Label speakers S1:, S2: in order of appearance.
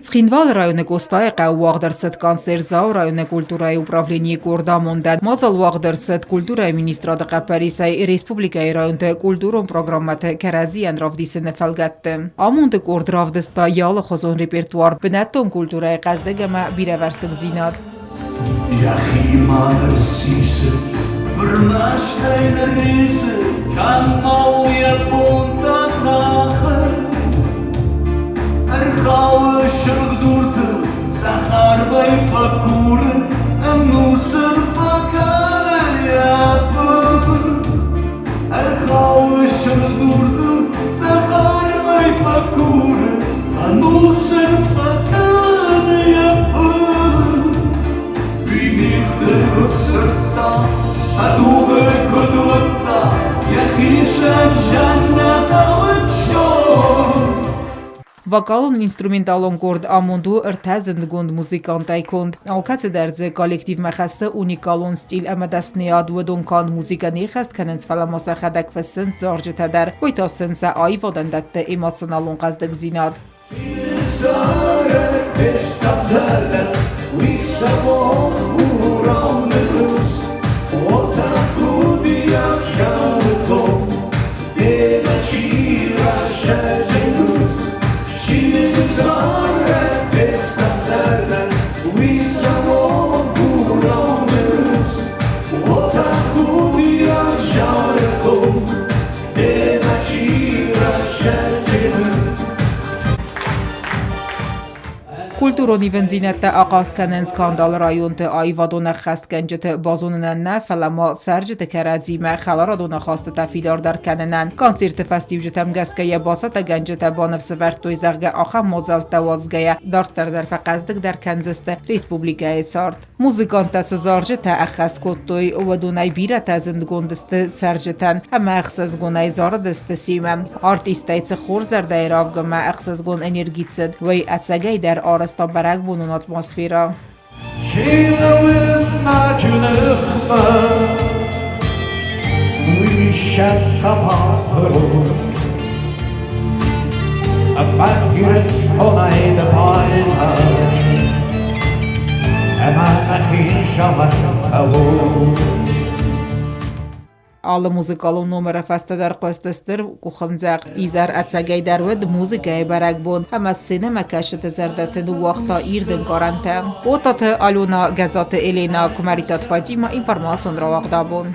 S1: Цхинвалы районы Къостайы хъӕуы уагъд ӕрцыд концерт Дзауы районы культурӕйы управленийы къорд амондӕн. Мадзал уагъд ӕрцыд культурӕйы министрады хъӕппӕрисӕй республикӕйы районты культурон программӕты кӕрӕдзийӕн равдисыны фӕлгӕтты. Амонды къорд равдыста йӕ алыхуызон репертуар, бынӕттон культурӕйы хъӕздыг ӕмӕ бирӕвӕрсыгдзинад.
S2: Йӕхимӕ ӕрсисы, фырмӕстӕй нырризы, кӕм-ма у йӕ бонтӕ тӕхы. Ӕрхауы сырх дуртыл, цъӕх арвӕй фӕкуры, ӕнусы фӕкӕны йӕ фын. Ӕрхауы сырх дуртыл, цъӕх арвӕй фӕкуры, ӕнусы фӕкӕны йӕ фын. Уый мигъты куыд сырдта, сӕ дугъы куыд уыдта, йӕхицӕн зӕннӕтау
S1: Вокалон-инструменталон къорд амонд у ӕртӕ зындгонд музыкантӕй конд. Алкӕцыдӕр дзы коллективмӕ хӕссы уникалон стиль ӕмӕ дӕсныйад. Уыдон канд музыкӕ не ххӕст кӕнынц, фӕлӕ ма сӕхӕдӕг фыссынц зарджытӕ дӕр. Уый та сын сӕ аивадӕн дӕтты эмоционалон хъӕздыгдзинад. Культурон ивындзинӕдтӕ ахъаз кӕнынц канд алы районты аивадон ӕххӕстгӕнджыты базонынӕн нӕ, фӕлӕ ма цӕрджыты кӕрӕдзимӕ хӕларадон ахастытӕ фидардӕр кӕнынӕн. Концерты фӕстиуджытӕм гӕсгӕ йӕ бацӕттӕгӕнджытӕ баныфс ӕвӕрдтой, зӕгъгӕ, ахӕм мадзӕлттӕ уадзгӕйӕ, дарддӕр дӕр фӕхъӕздыгдӕр кӕндзысты республикӕйы цард. Музыканттӕ цы зарджытӕ ӕххӕст кодтой, уыдонӕй бирӕтӕ зындгонд сты цӕрджытӕн ӕмӕ ӕхсызгонӕй зарыдысты семӕ. Артисттӕй цы хорз зӕрдӕйы равгмӕ ӕхсызгон энерги цыд, уый ӕцӕгӕйдӕр арӕзта бӕрӕгбонон атмосферӕ.
S2: Чи лӕууы знаджы ныхмӕ, уый сӕ хъӕбатыр у. Ӕппӕт Ирыстонӕй дӕ пайда ӕмӕ нӕхи зӕгъӕн хъӕуы.
S1: Алы музыкалон номеры фӕстӕ дӕр хъуысты стыр къухӕмдзӕгъд. Изӕр ӕцӕгӕйдӕр уыд музыкӕйы бӕрӕгбон ӕмӕ сценӕмӕкӕсджыты зӕрдӕты ныууагъта ирд ӕнкъарӕнтӕ. Отаты Алена, Гӕззаты Елена, Куымӕридтаты Фатимӕ, информацион рауагъд абон.